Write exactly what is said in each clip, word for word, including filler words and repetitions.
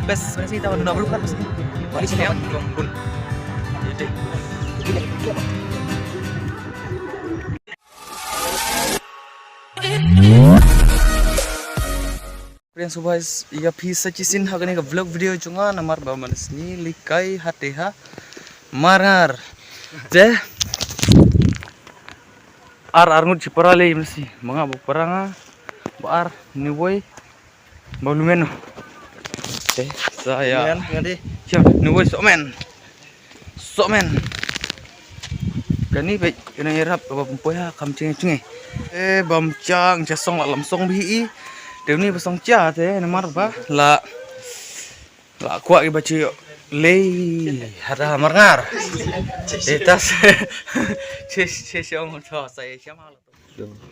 Best, best ni tahu, nak berubah, best ni. Wali sini yang belum pun. Friends, guys, ïa phi sa shisien ha kane ka vlog video jong nga, namar ba man sni likai hate ha Marngar. Te ar, ar ngut shipara lei masi, manga ba para nga, ba ar ni woi, ba lumen. Te sa ïa. Men, ngadi. Siap, ni woi, sok men. Sok men. Kani bek kena irap ba pun poya kam chinge chinge. Eh, bam chang cha song la lam song bi i. Te ni ba song cha te namar ba la, la kwah ki ba chi lei hada Marngar. Te tas. Che che che ong to sa ye siam ha la.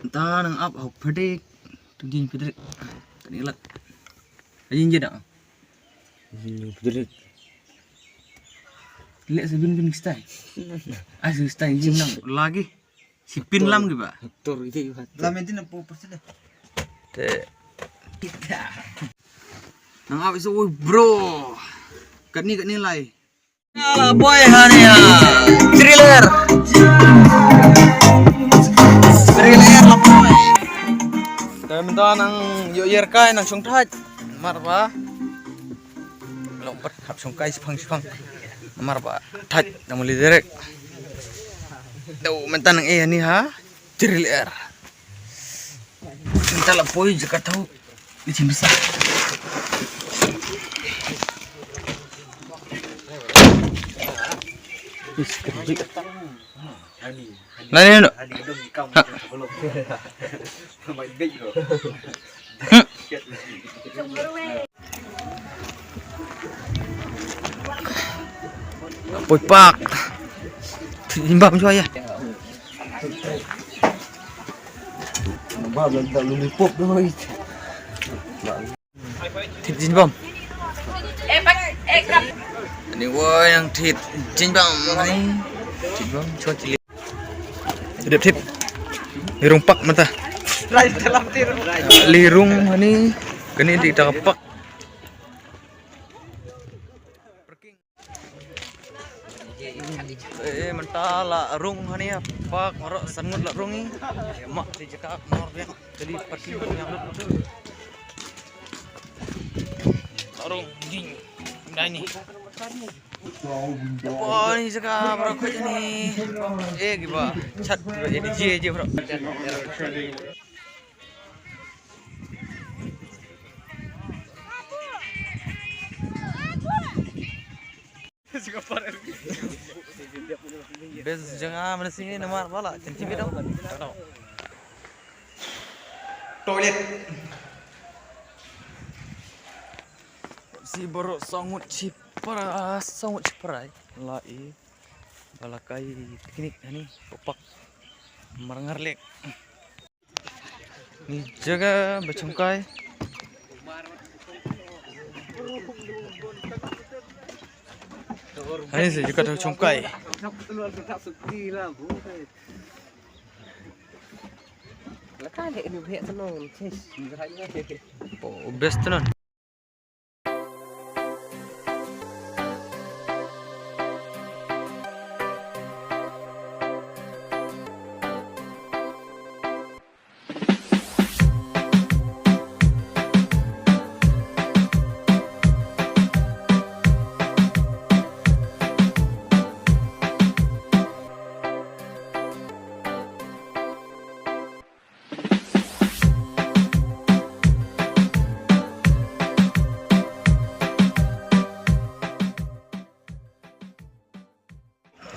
Ta nang ap hok phedik. Tu jin phedik. Kani lat. Ajin je da. Phedik. Lek sa bin bin stai. Ah, sa stai jin nang. Lagi. Si pin lam ki ba. Tor ite ba. Lam ite na po pasti dah. Te. Nang awis oi bro. Katni katni lai. Ala boy hania. Thriller. Thriller la boy. Te mynta nang ïoh ïa kai nang shong thait. Mar ba. Long pat hap shong kai shipang shipang. Mar ba thait nang muli direct. Dau mynta nang eh ni ha. Thriller. Mynta la poi jaka tau. Ni chin bisa. Is kerji. Nani no? Poi pak. Jimbam jua ya. Ba ba da lollipop doi. Thit jingbam. Ani woi yang thit jingbam ani. Jingbam chua chili. Dep thit. Lirung pak mata. Lirung ani kani di ta pak. Eh, mynta la rung hani ya, pak marok san ngut la rung i. Mak ti jaka nor biang. Jadi parking biang. La rung ding. Dah ni. Wah, ni jaka marok ni. Eh, giba. Chat giba, eh, D J je marok. Best jong nga mynta sini namar ba la chem chem dong. Toilet. Si baroh saw ngut shipara, saw ngut shipara. La i ba la kai picnic hani, Park Marngar Lake. Ni jaka ba chongkai. Hani se jaka ba chongkai. Oh, best tu non.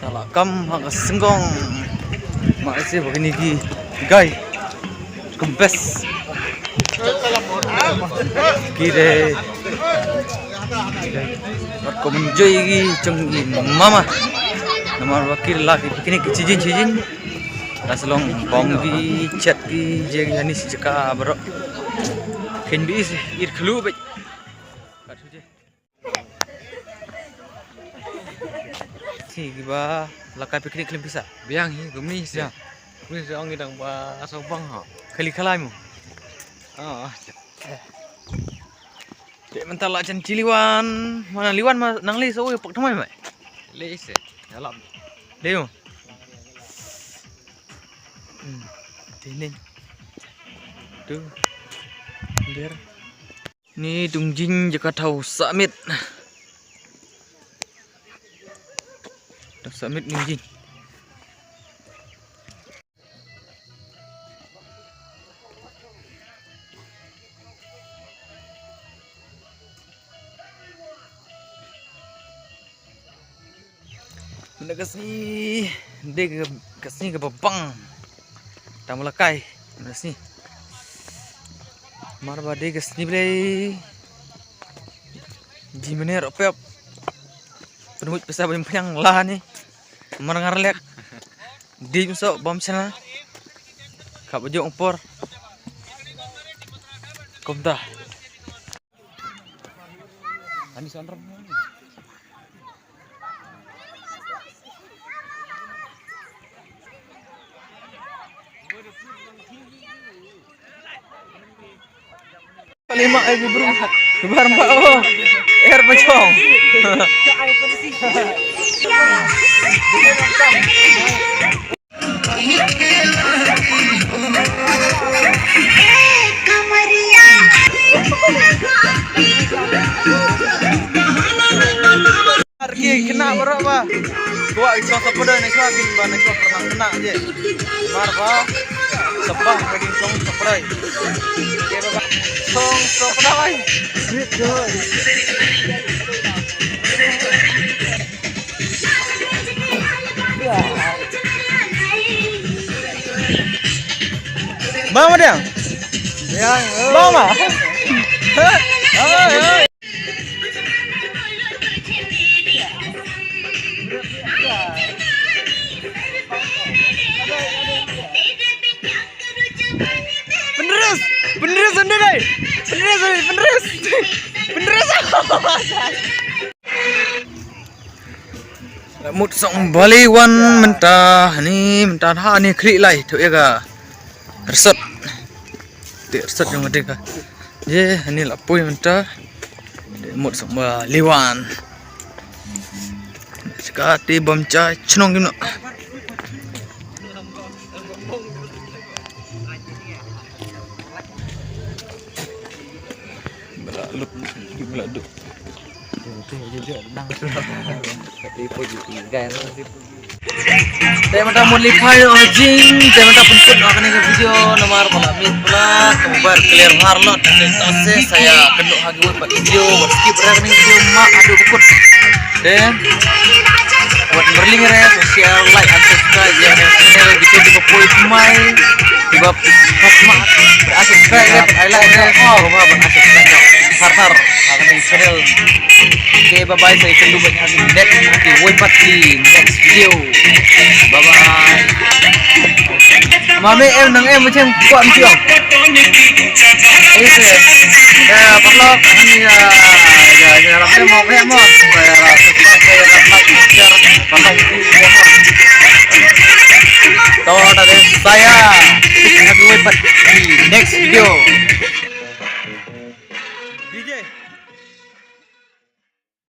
Ka la kam ha ka sengkong. Ma ese ba kini ki guy. Kempes. Ki de. Wat ko mynjoi ki jong i mama. Namar ba ki la ki picnic ki chijin chijin. Ka slong bong ki chat ki je ki hani si jaka baroh. Kin bi is ir khlu bej. Ka thu je. Ki ba la kai picnic klim pisa. Biang hi gumi se. Gumi se ong idang ba asong bang ha. Kali kalai mu. Ah. Te mynta la jan chi liwan, mana liwan ma nang li so ui pak thamai mai. Li se, dalam. Leo. Hmm. Te ning. Tu. Ber. Ni dungjing jaka thaw Sahmit. Thaw Sahmit ni jing. Mynta ka sngi, dei ka, ka sngi kaba bang. Tang ba la kai, mynta ka sngi. Mar ba dei ka sngi Blei. Ji mane ro pep. Pynwit pisa ba pynjang la ni. Mar ngar lek. Dei mso bam chana. Kap jong por. Kumta. Ani son ram. Lima, eh, bro. Bar mbak, oh. Air pecong. Ar ki kena baroh ba. Kwah ki song sapadai ne kwah ki ba ne kwah pernah kena je. Mar ba sabah lagi song sapadai. Ke ba song sapadai. Bang Madiang. Bang ma. Pynrus, pynrus ynda dei. Pynrus, pynrus. Pynrus. Mut song bali wan mynta ni mynta ha ni khri lai tu ega. Rsot. Te rsot jong dei ka. Ye, ani la poi mynta. Mut song ba liwan. Sika te bam cha chnong kim no. Bala lut, bala duk. Te mynta mon li phai o jing, te mynta pun pun o kane ka video namar ba la mih pula, ka mobile clear har lot, te to se saya kynduh ha ki wei pat video, wat skip re kane ka video ma adu bukut. Te wat merling re, share, like and subscribe ya ka channel kita di bapoi kumai, di bap pat ma, subscribe re, pat ai like re, oh, ba ba subscribe. Har har, ha kane ka channel. Okay, bye bye, sa ïakynduh bad ha ki next, ha ki wei pat ki next video. Bye bye. Mami em nang em macam kuat macam. Ayo se. Eh, paralok, ini ya, ya, ya, rap mo, rap mo. Saya rap, saya rap, saya rap, saya rap, saya rap. Tahu ada saya. Ha ki wei pat ki next video.